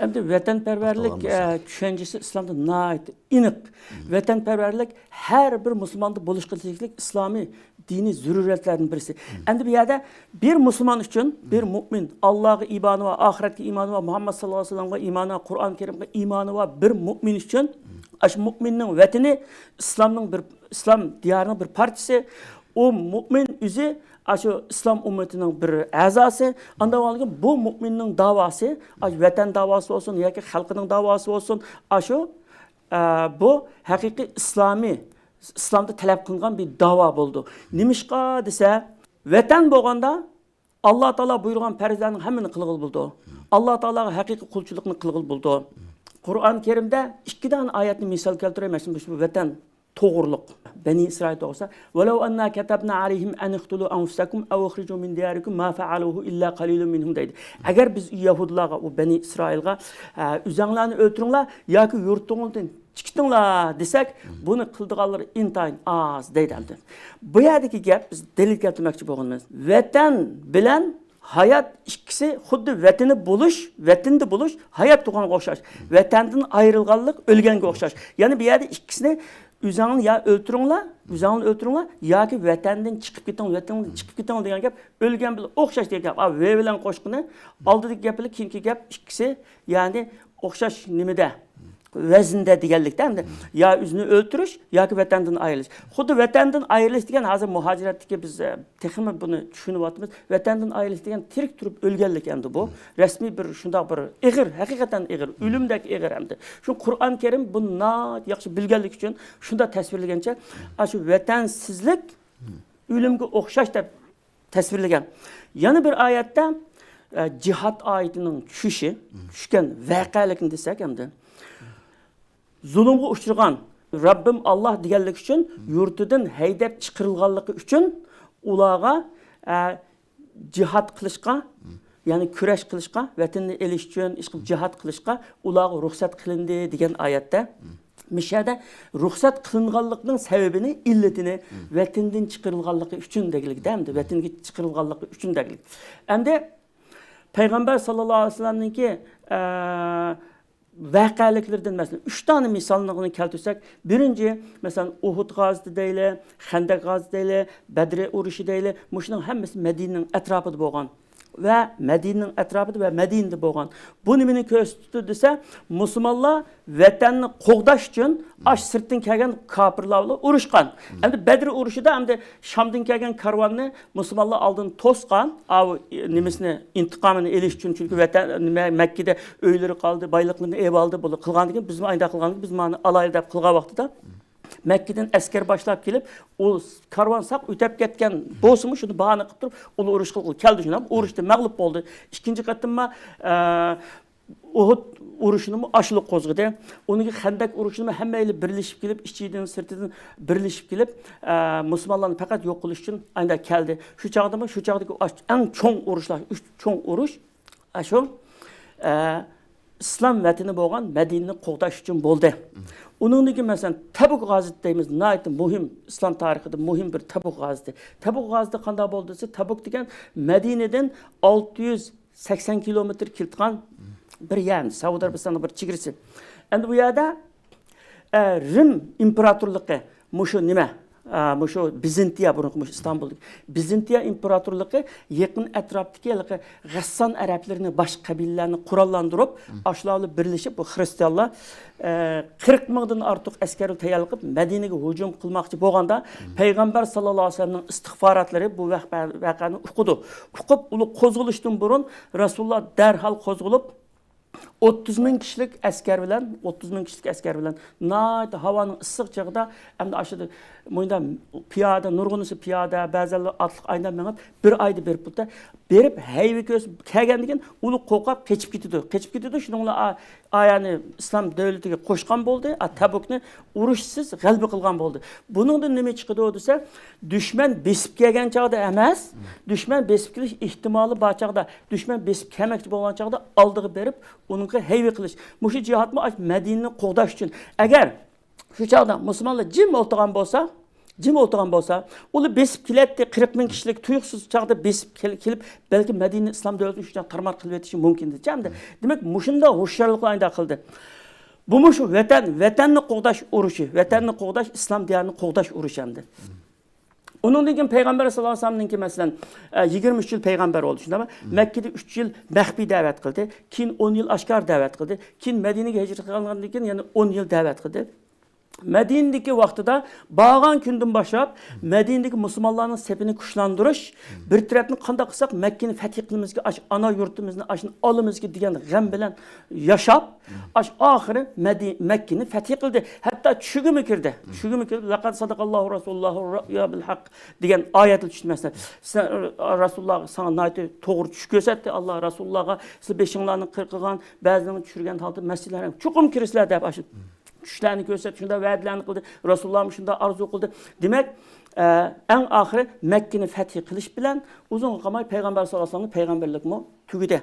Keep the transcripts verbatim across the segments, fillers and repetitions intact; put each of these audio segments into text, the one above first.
ئەمدى ۋەتەنپەرۋەرلىك، ئە، چۈشەنچىسى ئىسلامدا ناھايىتى ئېنىق. ۋەتەنپەرۋەرلىك ھەر بىر مۇسۇلماندا بولۇشقا تېگىشلىك ئىسلامىي دىنىي زۆرۈرىيەتلەردىن بىرسى. ئەمدى بۇ يەردە بىر مۇسۇلمان ئۈچۈن، بىر مۇئمىن، ئاللاغا ئىمانى بار، ئاخىرەتكە ئىمانى بار، مۇھەممەد ساللاللاھۇ ئەلەيھى ۋەسەللەمگە ئىمانى بار، قۇرئان كەرىمگە ئىمانى بار بىر مۇئمىن ئۈچۈن، ئاشۇ مۇئمىننىڭ ۋەتىنى ئىسلامنىڭ بىر، ئىسلام دىيارىنىڭ بىر پارچىسى. ئۇ مۇئمىن ئۆزى ئاشۇ ئىسلام ئۈممىتىنىڭ بىر ئەزاسى. ئانداق بولغاندىكىن بۇ مۇئمىننىڭ داۋاسى، ئاشۇ ۋەتەن داۋاسى بولسۇن ياكى خەلقىنىڭ داۋاسى بولسۇن، ئاشۇ، ئە، بۇ ھەقىقىي ئىسلامىي، ئىسلامدا تەلەپ قىلىنغان بىر داۋا بولىدۇ. نېمىشقا دېسە، ۋەتەن بولغاندا ئاللا تائالا بۇيرۇغان پەرزلەرنىڭ ھەممىنى قىلغىلى بولىدۇ. ئاللا تائالاغا ھەقىقىي قۇلچىلىقنى قىلغىلى بولىدۇ. قۇرئان كەرىمدە ئىككى دانە ئايەتنى مىسال كەلتۈرەي، مەسىلەن، مۇشۇ ۋەتەن توغرۇلۇق. بەنى ئىسرائىل توغرىسىدا، «ولو أنا كتبنا عليهم أن اقتلوا أنفسكم أو اخرجوا من دياركم ما فعلوه إلا قليل منهم» دەيدۇ. ئەگەر بىز يەھۇدىيلارغا، ئۇ بەنى ئىسرائىلغا، ئە، «ئۆزەڭلارنى ئۆلتۈرۈڭلار ياكى يۇرتۇڭلاردىن چىقىتىڭلار» دېسەك، بۇنى قىلىدىغانلىرى ئىنتايىن ئاز دەيدۇ ئەمدى. بۇ يەردىكى گەپ، بىز دەلىل كەلتۈرمەكچى بولغىنىمىز، ۋەتەن بىلەن ھايات ئىككىسى خۇددى ۋەتىنى بولۇش، ۋەتىندە بولۇش، ھايات تۇغانغا ئوخشاش. ۋەتەندىن ئايرىلغانلىق ئۆلگەنگە ئوخشاش. يەنى بۇ يەردە ئىككىسىنى، «ئۆزەڭنى يا ئۆلتۈرۈڭلار، ئۆزەڭنى ئۆلتۈرۈڭلار ياكى ۋەتەندىن چىقىپ كېتىڭ، ۋەتىنىڭدىن چىقىپ كېتىڭ» دېگەن گەپ ئۆلگەن بىلەن ئوخشاش دېگەن گەپ. ئا، ۋ بىلەن قوشقىنى، ئالدىدىكى گەپ بىلەن كېيىنكى گەپ ئىككىسى، يەنى ئوخشاش نېمىدە؟ ۋەزىندە دېگەنلىكتە، ئەمدى يا ئۆزىنى ئۆلتۈرۈش ياكى ۋەتەندىن ئايرىلىش. خۇددى ۋەتەندىن ئايرىلىش دېگەن ھازىر مۇھاجىرەتتىكى بىز، ئە، تېخىمۇ بۇنى چۈشىنىۋاتىمىز. ۋەتەندىن ئايرىلىش دېگەن تىرىك تۇرۇپ ئۆلگەنلىك ئەمدى بۇ. رەسمىي بىر شۇنداق بىر ئېغىر، ھەقىقەتەن ئېغىر، ئۆلۈمدەك ئېغىر ئەمدى. شۇ قۇرئان كەرىم بۇنى ناھايىتى ياخشى بىلگەنلىكى ئۈچۈن شۇنداق تەسۋىرلىگەنچە، ئاشۇ ۋەتەنسىزلىك ئۆلۈمگە ئوخشاش دەپ تەسۋىرلىگەن. يەنە بىر ئايەتتە، ئە، جىھاد ئايىتىنىڭ چۈشۈشى، چۈشكەن ۋەقەلىكنى دېسەك ئەمدى. زۇلۇمغا ئۇچرىغان، «رەببىم ئاللا» دېگەنلىكى ئۈچۈن يۇرتىدىن ھەيدەپ چىقىرىلغانلىقى ئۈچۈن ئۇلارغا، ئە، جىھاد قىلىشقا، يەنى كۈرەش قىلىشقا، ۋەتىنىنى ئېلىش ئۈچۈن ئىشقىلىپ جىھاد قىلىشقا ئۇلارغا رۇخسەت قىلىندى دېگەن ئايەتتە. مۇشۇ يەردە رۇخسەت قىلىنغانلىقنىڭ سەۋەبىنى، ئىللىتىنى ۋەتىنىدىن چىقىرىلغانلىقى ئۈچۈن دېگىلىك ئەمدى، ۋەتىنگە چىقىرىلغانلىقى ئۈچۈن دېگىلىك. ئەمدى پەيغەمبەر ساللاللاھۇ ئەلەيھى ۋەسەللەمنىڭكى، ئە، ۋەقەلىكلىرىدىن، مەسىلەن، ئۈچ دانە مىسالنى كەلتۈرسەك، بىرىنچى، مەسىلەن، ئۇھۇد غازىتى دەيلى، خەندەك غازىتى دەيلى، بەدرى ئۇرۇشى دەيلى، مۇشۇنىڭ ھەممىسى مەدىنىنىڭ ئەتراپىدا بولغان. ۋە مەدىنىنىڭ ئەتراپىدا ۋە مەدىنىدە بولغان. بۇ نېمىنى كۆرسىتىدۇ دېسە، مۇسۇلمانلار ۋەتەننى قوغداش ئۈچۈن ئاشۇ سىرتتىن كەلگەن كاپىرلار بىلەن ئۇرۇشقان. ئەمدى بەدر ئۇرۇشىدا ئەمدى شامدىن كەلگەن كارۋاننى مۇسۇلمانلار ئالدىن توسقان، ئاۋۇ نېمىسىنى، ئىنتىقامىنى ئېلىش ئۈچۈن، چۈنكى ۋەتەن، نېمە، مەككىدە ئۆيلىرى قالدى، بايلىقلىرىنى ئېلىۋالدى، بۇلار قىلغاندىكىن، بىزمۇ ئاينداق قىلغاندىكىن، بىز مانا ئالايلى دەپ قىلغان ۋاقتىدا، مەككىدىن ئەسكەر باشلاپ كېلىپ، ئۇ كارۋان ساق ئۆتەپ كەتكەن بولسىمۇ، شۇنى باھانە قىلىپ تۇرۇپ، ئۇلار ئۇرۇش قىلغىلى كەلدى شۇنداق. ئۇرۇشتا مەغلۇپ بولدى. ئىككىنچى قېتىمما، ئە، ئۇھۇد ئۇرۇشىنىمۇ ئاشۇلا قوزغىدى. ئۇنىڭ كېيىن خەندەك ئۇرۇشىنىمۇ ھەممەيلى بىرلىشىپ كېلىپ، ئىچىدىن، سىرتىدىن بىرلىشىپ كېلىپ، ئە، مۇسۇلمانلارنى پەقەت يوق قىلىش ئۈچۈن ئاينداق كەلدى. شۇ چاغدىمۇ، شۇ چاغدىكى ئەڭ چوڭ ئۇرۇشلار، ئۈچ چوڭ ئۇرۇش، ئاشۇ، ئە، ئىسلام ۋەتىنى بولغان مەدىنىنى قوغداش ئۈچۈن بولدى. ئۇنىڭدىن كېيىن، مەسىلەن، تەبۇك غازىتى دەيمىز، ناھايىتى مۇھىم، ئىسلام تارىخىدا مۇھىم بىر تەبۇك غازىتى. تەبۇك غازىتى قانداق بولدى دېسە، تەبۇك دېگەن مەدىنىدىن ئالتە يۈز سەكسەن كىلومېتىر كېلىدىغان بىر يەر، سەئۇدى ئەرەبىستاننىڭ بىر چېگرىسى. ئەمدى بۇ يەردە، ئە، رىم ئىمپېراتورلۇقى، مۇشۇ نېمە، ئە، مۇشۇ بىزنتىيە، بۇرۇنقى مۇشۇ ئىستانبۇلدىكى بىزنتىيە ئىمپېراتورلۇقى يېقىن ئەتراپتىكى ھېلىقى غەسسان ئەرەبلىرىنى، باشقا قەبىلىلەرنى قوراللاندۇرۇپ، ئاشۇلار بىلەن بىرلىشىپ، بۇ خرىستىيانلار، ئە، قىرىق مىڭدىن ئارتۇق ئەسكەرنى تەييارلىق قىلىپ، مەدىنىگە ھۇجۇم قىلماقچى بولغاندا، پەيغەمبەر ساللاللاھۇ ئەلەيھى ۋەسەللەمنىڭ ئىستىخباراتلىرى بۇ ۋەقە-، ۋەقەنى ئۇقىدۇ. ئۇقۇپ، ئۇلار قوزغىلىشتىن بۇرۇن رەسۇلۇللا دەرھال قوزغىلىپ، ئوتتۇز مىڭ كىشىلىك ئەسكەر بىلەن، ئوتتۇز مىڭ كىشىلىك ئەسكەر بىلەن ناھايىتى ھاۋانىڭ ئىسسىق چېغىدا، ئەمدى ئاشۇ مۇنداق پىيادە، نۇرغۇنىسى پىيادە، بەزەنلەر ئاتلىق ئايلاپ مېڭىپ، بىر ئايدا بېرىپ بولدى. بېرىپ ھەيۋە كۆرسە كەلگەندىن كېيىن ئۇلار قورقۇپ قېچىپ كېتىدۇ. قېچىپ كېتىدۇ، شۇنىڭ بىلەن ئا-، ئايانى ئىسلام دۆلىتىگە قوشقان بولدى. ئا، تەبۇكنى ئۇرۇشسىز غەلىبە قىلغان بولدى. بۇنىڭدىن نېمە چىقىدۇ دېسە، دۈشمەن بېسىپ كەلگەن چاغدا ئەمەس، دۈشمەن بېسىپ كېلىش ئېھتىمالى بار چاغدا، دۈشمەن بېسىپ كەلمەكچى بولغان چاغدا ئالدىغا بېرىپ، ئۇنىڭغا ھەيۋە قىلىش. مۇشۇ جىھادمۇ ئاشۇ مەدىنىنى قوغداش ئۈچۈن. ئەگەر شۇ چاغدا مۇسۇلمانلار جىم ئولتۇرغان بولسا، جىم ئولتۇرغان بولسا، ئۇلار بېسىپ كېلەتتى، قىرىق مىڭ كىشىلىك تۇيۇقسىز چاغدا بېسىپ كېل-، كېلىپ، بەلكىم مەدىنە ئىسلام دۆلىتىنى شۇنداق تارمار قىلىۋېتىشى مۇمكىن ئىدى. دېمەك، مۇشۇنداق ھوشيارلىقلار ئايدا قىلدى. بۇمۇ شۇ ۋەتەن، ۋەتەننى قوغداش ئۇرۇشى، ۋەتەننى قوغداش، ئىسلام دىيارىنى قوغداش ئۇرۇشى ئەمدى. ئۇنىڭدىن كېيىن پەيغەمبەر ساللاللاھۇ ئەلەيھى ۋەسەللەمنىڭكى، مەسىلەن، ئە، يىگىرمە ئۈچ يىل پەيغەمبەر بولدى، شۇنداقمۇ؟ مەككىدە ئۈچ يىل مەخپىي دەۋەت قىلدى، كېيىن ئون يىل ئاشكارا دەۋەت قىلدى، كېيىن مەدىنىگە ھىجرەت قىلغاندىن كېيىن يەنە ئون يىل دەۋەت قىلدى. مەدىنىدىكى ۋاقتىدا بارغان كۈندىن باشلاپ، مەدىنىدىكى مۇسۇلمانلارنىڭ سېپىنى كۈچلەندۈرۈش، بىر تەرەپنى قانداق قىلساق مەككىنى فەتھى قىلىمىزكى، ئاش-، ئانا يۇرتىمىزنى، ئاشۇنى ئالىمىزكى دېگەن غەم بىلەن ياشاپ، ئاش-، ئاخىرى مەدى-، مەككىنى فەتھى قىلدى. ھەتتا چۈشىگىمۇ كىردى. چۈشىگىمۇ كىردى. لەقەد سەدەقەللاھۇ رەسۇلۇللاھۇ رۇئيا بىل ھەق دېگەن ئايەتلا چۈشتى مەسىلەن. سەن، رەسۇلۇللا ساڭا ناھايىتى توغرا چۈش كۆرسەتتى. ئاللا رەسۇلۇللاغا سىز بېشىڭلارنى قىرقىغان، بەزىلىرىنى چۈشۈرگەن ھالدا مەسچىتلەرگە چوقۇم كىرىسىلەر دەپ ئاشۇ چۈشلەرنى كۆرسەتتى، شۇنداق ۋەدىلەرنى قىلدى. رەسۇلۇللامۇ شۇنداق ئارزۇ قىلدى. دېمەك، ئە، ئەڭ ئاخىرى مەككىنى فەتھى قىلىش بىلەن ئۇزۇنغا قالماي پەيغەمبەر ساللاللاھۇ ئەلەيھى ۋەسەللەمنىڭ پەيغەمبەرلىكمۇ تۈگىدى.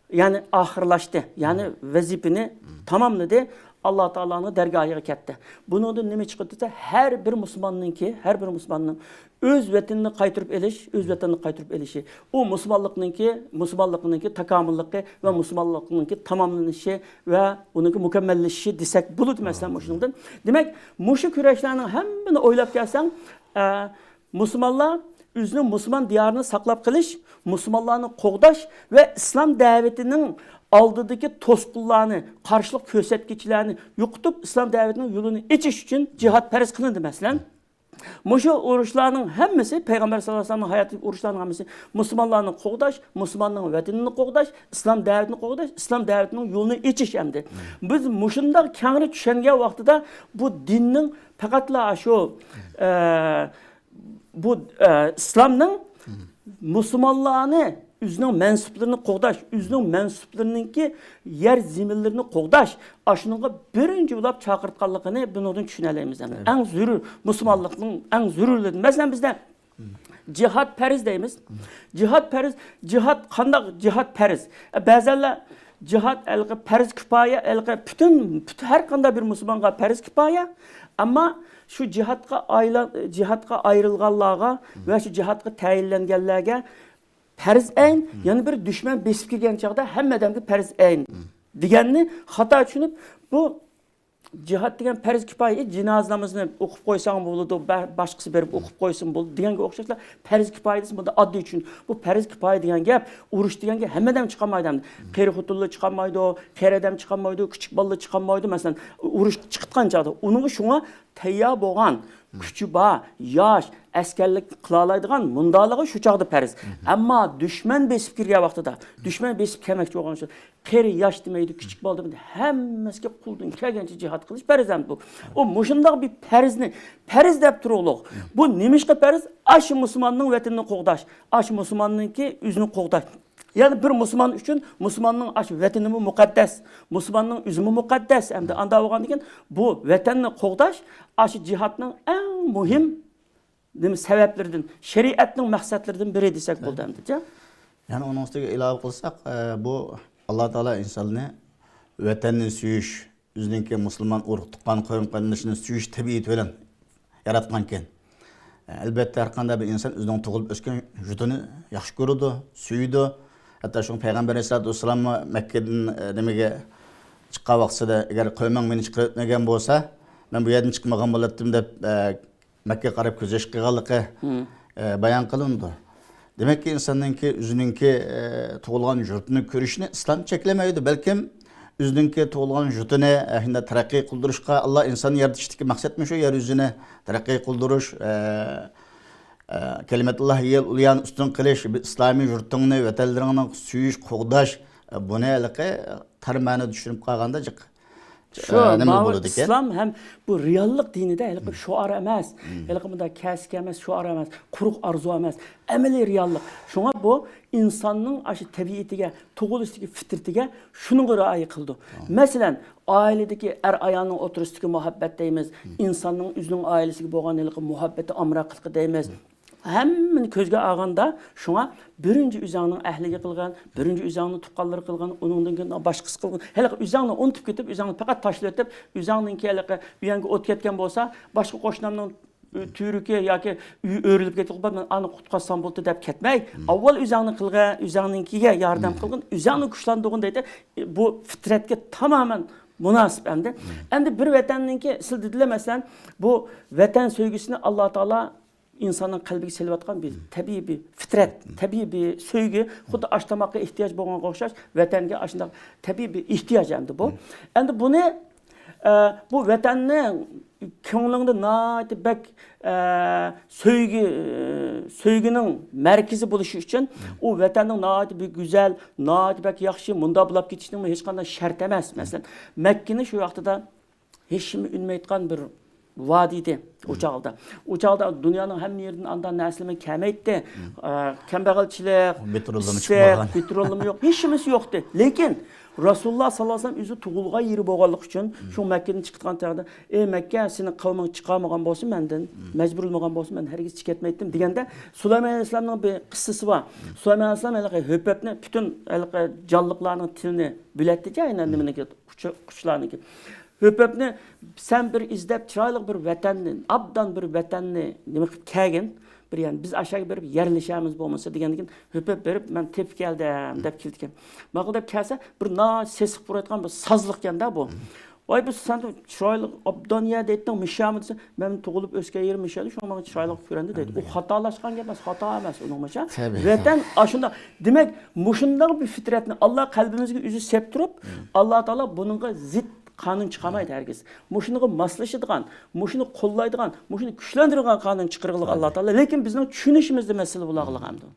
يەنى ئاخىرلاشتى. يەنى ۋەزىپىنى تاماملىدى. ئاللا تائالانىڭ دەرگاھىغا كەتتى. بۇنىڭدىن نېمە چىقىدۇ دېسە، ھەر بىر مۇسۇلماننىڭكى، ھەر بىر مۇسۇلماننىڭ ئۆز ۋەتىنىنى قايتۇرۇپ ئېلىش، ئۆز ۋەتىنىنى قايتۇرۇپ ئېلىشى، ئۇ مۇسۇلمانلىقنىڭكى، مۇسۇلمانلىقنىڭكى تاكامۇللۇقى ۋە مۇسۇلمانلىقنىڭكى تاماملىنىشى ۋە ئۇنىڭكى مۇكەممەللىشىشى دېسەك بولىدۇ، مەسىلەن، مۇشۇنىڭدىن. دېمەك، مۇشۇ كۈرەشلەرنىڭ ھەممىنى ئويلاپ كەلسەڭ، ئە، مۇسۇلمانلار ئۆزىنىڭ مۇسۇلمان دىيارىنى ساقلاپ قېلىش، مۇسۇلمانلارنى قوغداش ۋە ئىسلام دەۋىتىنىڭ ئالدىدىكى توسقۇنلارنى، قارشىلىق كۆرسەتكۈچىلەرنى يوقىتىپ، ئىسلام دەۋىتىنىڭ يولىنى ئېچىش ئۈچۈن جىھاد پەرز قىلىندى، مەسىلەن. مۇشۇ ئۇرۇشلارنىڭ ھەممىسى، پەيغەمبەر ساللاللاھۇ ئەلەيھى ۋەسەللەمنىڭ ھاياتىدىكى ئۇرۇشلارنىڭ ھەممىسى مۇسۇلمانلارنى قوغداش، مۇسۇلماننىڭ ۋەتىنىنى قوغداش، ئىسلام دەۋىتىنى قوغداش، ئىسلام دەۋىتىنىڭ يولىنى ئېچىش ئەمدى. بىز مۇشۇنداق كەڭرى چۈشەنگەن ۋاقتىدا بۇ دىننىڭ پەقەتلا شۇ، ئە، بۇ، ئە، ئىسلامنىڭ مۇسۇلمانلارنى ئۆزىنىڭ مەنسۇپلىرىنى قوغداش، ئۆزىنىڭ مەنسۇپلىرىنىڭكى يەر زېمىنلىرىنى قوغداش، ئاشۇنىڭغا بىرىنچى بولۇپ چاقىرتقانلىقىنى بۇنىڭدىن چۈشىنەلەيمىز. ئەمدى ئەڭ زۆرۈر، مۇسۇلمانلىقنىڭ ئەڭ زۆرۈرلىرىدىن. مەسىلەن، بىزدە جىھاد پەرز دەيمىز. جىھاد پەرز، جىھاد قانداق جىھاد پەرز؟ بەزەنلەر جىھاد ھېلىقى پەرز كىپايە، ھېلىقى پۈتۈن، پۈتۈن ھەر قانداق بىر مۇسۇلمانغا پەرز كىپايە. ئەمما شۇ جىھادقا ئايلان-، جىھادقا ئايرىلغانلارغا ۋە شۇ جىھادقا تەيىنلەنگەنلەرگە پەرز ئەين، يەنە بىر دۈشمەن بېسىپ كىرگەن چاغدا ھەممە ئادەمگە پەرز ئەين دېگەننى خاتا چۈشىنىپ، بۇ جىھاد دېگەن پەرز كىپايە، جىنازا نامىزىنى ئوقۇپ قويساڭ بولىدۇ، بە-، باشقىسى بېرىپ ئوقۇپ قويسۇن بولىدۇ دېگەنگە ئوخشاشلا، پەرز كىپايە دېسە، بۇندا ئاددىي چۈشىنىش. بۇ پەرز كىپايە دېگەن گەپ، ئۇرۇش دېگەن گەپ ھەممە ئادەم چىقالمايدۇ. قېرى خوتۇنلار چىقالمايدۇ، قېرى ئادەم چىقالمايدۇ، كىچىك بالىلار چىقالمايدۇ، مەسىلەن، ئۇرۇشقا چىقىتقان چاغدا. ئۇنىڭغا شۇڭا تەييار بولغان، كۈچى بار، ياش، ئەسكەرلىك قىلالايدىغان مۇنداقلىقى شۇ چاغدا پەرز. ئەمما دۈشمەن بېسىپ كىرگەن ۋاقتىدا، دۈشمەن بېسىپ كەلمەكچى بولغان، قېرى ياش دېمەيدۇ، كىچىك بالا دېمەيدۇ، ھەممىسىگە قولدىن كەلگەنچە جىھاد قىلىش پەرز ئەمدى بۇ. ئۇ مۇشۇنداق بىر پەرزنى پەرز دەپ تۇرۇقلۇق. بۇ نېمىشقا پەرز؟ ئاشۇ مۇسۇلماننىڭ ۋەتىنىنى قوغداش، ئاشۇ مۇسۇلماننىڭكى ئۆزىنى قوغداش. يەنى بىر مۇسۇلمان ئۈچۈن مۇسۇلماننىڭ ئاشۇ ۋەتىنىمۇ مۇقەددەس، مۇسۇلماننىڭ ئۆزىمۇ مۇقەددەس. ئەمدى ئاندا بولغاندىن كېيىن بۇ ۋەتەننى قوغداش ئاشۇ جىھادنىڭ ئەڭ مۇھىم نېمە سەۋەبلىرىدىن، شەرىئەتنىڭ مەقسەتلىرىدىن بىرى دېسەك بولىدۇ ئەمدىچە. يەنە ئۇنىڭ ئۈستىگە ئىلاۋە قىلساق، ئە، بۇ ئاللا تائالا ئىنساننى ۋەتەننى سۆيۈش، ئۆزىنىڭكى مۇسۇلمان ئۇرۇق تۇغقان قەۋم قېرىندىشىنى سۆيۈش تەبىئىتى بىلەن ياراتقانكەن. ئەلبەتتە، ھەر قانداق بىر ئىنسان ئۆزىنىڭ تۇغۇلۇپ ئۆسكەن يۇرتىنى ياخشى كۆرىدۇ، سۆيىدۇ. ھەتتا شۇڭا پەيغەمبەر ئەلەيھىسسالاتۇ ۋەسسالاممۇ مەككىدىن، ئە، نېمىگە چىققان ۋاقتىسىدا، ئەگەر قەۋمىڭ مېنى چىقىرىۋەتمىگەن بولسا، مەن بۇ يەردىن چىقمىغان بولاتتىم دەپ، ئە، مەككىگە قاراپ كۆز يېشى قىلغانلىقى، ئە، بايان قىلىنىدۇ. دېمەككى، ئىنساننىڭكى ئۆزىنىڭكى، ئە، تۇغۇلغان يۇرتىنى كۆرۈشنى ئىسلام چەكلىمەيدۇ، بەلكىم ئۆزىنىڭكى تۇغۇلغان يۇرتىنى، ئە، شۇنداق تەرەققىي قىلدۇرۇشقا، ئاللا ئىنساننى يارىتىشتىكى مەقسەتمۇ شۇ، يەر يۈزىنى تەرەققىي قىلدۇرۇش، ئە، ئە، كەلىمەتۇللاھىيەل ئۇليانى ئۈستۈن قىلىش، بىر ئىسلامىي يۇرتۇڭنى، ۋەتەنلىرىڭنى سۆيۈش، قوغداش، ئە، بۇنى ھېلىقى تار مەنىدە چۈشىنىپ قالغاندا جىق شۇ، ئە، نېمە ماۋۇ بولىدىكەن؟ ئىسلام ھەم بۇ رېئاللىق دىنىدە ھېلىقى شوئار ئەمەس، ھېلىقى مۇنداق كەسكە ئەمەس، شوئار ئەمەس، قۇرۇق ئارزۇ ئەمەس، ئەمەلىي رېئاللىق. شۇڭا بۇ ئىنساننىڭ ئاشۇ تەبىئىتىگە، تۇغۇلۇشتىكى فىترىتىگە شۇنىڭغا رىئايە قىلىدۇ. مەسىلەن، ئائىلىدىكى ئەر-ئايالنىڭ ئوتتۇرىسىدىكى مۇھەببەت دەيمىز، ئىنساننىڭ ئۆزىنىڭ ئائىلىسىگە بولغان ھېلىقى مۇھەببىتى، ئامراقلىقى دەيمىز. ھەممىنى كۆزگە ئالغاندا، شۇڭا بىرىنچى ئۆزۈڭنىڭ ئەھلىگە قىلغىن، بىرىنچى ئۆزۈڭنىڭ تۇغقانلىرىغا قىلغىن، ئۇنىڭدىن كېيىن باشقىسى قىلغىن. ھېلىقى ئۆزۈڭنى ئۇنتۇپ كېتىپ، ئۆزۈڭنى پەقەت تاشلىۋېتىپ، ئۆزۈڭنىڭكى ھېلىقى ئۆيۈڭگە ئوت كەتكەن بولسا، باشقا قوشنامنىڭ تۈۋرۈكى ياكى ئۆ-، ئۆرۈلۈپ كېتىپ قالسا، مەن ئانى قۇتقارسام بولدى دەپ كەتمەي، ئاۋۋال ئۆزۈڭنى قىلغىن، ئۆزۈڭنىڭكىگە ياردەم قىلغىن، ئۆزۈڭنى كۈچلەندۈرگىن دەيدۇ. بۇ فىترەتكە تامامەن مۇناسىپ ئەمدى. ئەمدى بىر ۋەتەننىڭكى، سىز دېدىلەر، مەسىلەن، بۇ ۋەتەن سۆيگۈسىنى ئاللا تائالا ئىنساننىڭ قەلبىگە سېلىۋاتقان بىر تەبىئىي بىر فىترەت، تەبىئىي بىر سۆيگۈ، خۇددى ئاش تاماققا ئېھتىياج بولغانغا ئوخشاش، ۋەتەنگە ئاشۇنداق تەبىئىي بىر ئېھتىياج ئەمدى بۇ. ئەمدى بۇنى، ئە، بۇ ۋەتەننى كۆڭلۈڭدە ناھايىتى بەك، ئە، سۆيگۈ، سۆيگۈنىڭ مەركىزى بولۇشى ئۈچۈن، ئۇ ۋەتەننىڭ ناھايىتى بىر گۈزەل، ناھايىتى بەك ياخشى، مۇنداق بولاپ كېتىشىنىڭ ھېچقانداق شەرت ئەمەس. مەسىلەن، مەككىنى شۇ ۋاقتىدا ھېچكىم ئۈنمەيدىغان بىر ۋادى ئىدى ئۇ چاغدا. ئۇ چاغدا دۇنيانىڭ ھەممە يېرىدىن ئانداق نەرسىلەرمۇ كەلمەيتتى. ئە، كەمبەغەلچىلىك، بېتروللىمۇ ئىسسىق، چىقمىغان. بېتروللىمۇ يوق، ھېچنېمىسى يوقتى. لېكىن رەسۇلۇللا ساللاللاھۇ ئەلەيھى ۋەسەللەم ئۆزى تۇغۇلغان يېرى بولغانلىقى ئۈچۈن، شۇ مەككىدىن چىقىدىغان چاغدا، «ئەي مەككە، سېنىڭ قەۋمىڭ چىقارمىغان بولسۇن مەندىن، مەجبۇرلىمىغان بولسۇن، مەن ھەرگىز چىقىپ كەتمەيتتىم» دېگەندە، سۇلايمان ئەلەيھىسسالامنىڭ بىر قىسسىسى بار. سۇلايمان ئەلەيھىسسالام ھېلىقى ھۆپەپنى، پۈتۈن ھېلىقى جانلىقلارنىڭ تىلىنى بىلەتتى، ئەينەن نېمىنىڭكى، قۇش-، قۇشلارنىڭكى. ھۆپەپنى، «سەن بىر ئىزدەپ چىرايلىق بىر ۋەتەننى، ئابدان بىر ۋەتەننى نېمە قىلىپ كەلگىن، بىر، يەنى بىز ئاشۇ يەرگە بېرىپ يەرلىشەرمىز بولمىسا» دېگەندىن كېيىن، ھۆپەپ بېرىپ، «مەن تېپىپ كەلدىم» دەپ كېلىدىكەن. ماقۇل دەپ كەلسە، بىر ناھايىتى سېسىق پۇرايدىغان بىر سازلىقكەن-دە بۇ. «ۋاي، بىز سەن چىرايلىق ئابدان يەر دەيتتىڭ، مۇشۇ يەرمۇ؟» دېسە، «مەن تۇغۇلۇپ ئۆسكەن يېرىم مۇشۇ يەردە، شۇڭا ماڭا چىرايلىق كۆرۈندى» دەيدۇ. ئۇ خاتالاشقان گەپ ئەمەس، خاتا ئەمەس ئۇنىڭ باشا. ۋەتەن ئاشۇنداق. دېمەك، مۇشۇنداق بىر فىترەتنى ئاللا قەلبىمىزگە ئۆزى سېپتۇرۇپ، ئاللا تائالا بۇنىڭغا زىت قانۇن چىقارمايدۇ ھەرگىز. مۇشۇنىڭغا ماسلىشىدىغان، مۇشۇنى قوللايدىغان، مۇشۇنى كۈچلەندۈرىدىغان قانۇن چىقىرغىلى ئاللا تائالا. لېكىن بىزنىڭ چۈشىنىشىمىزدە مەسىلە بولغىلى ئەمدى.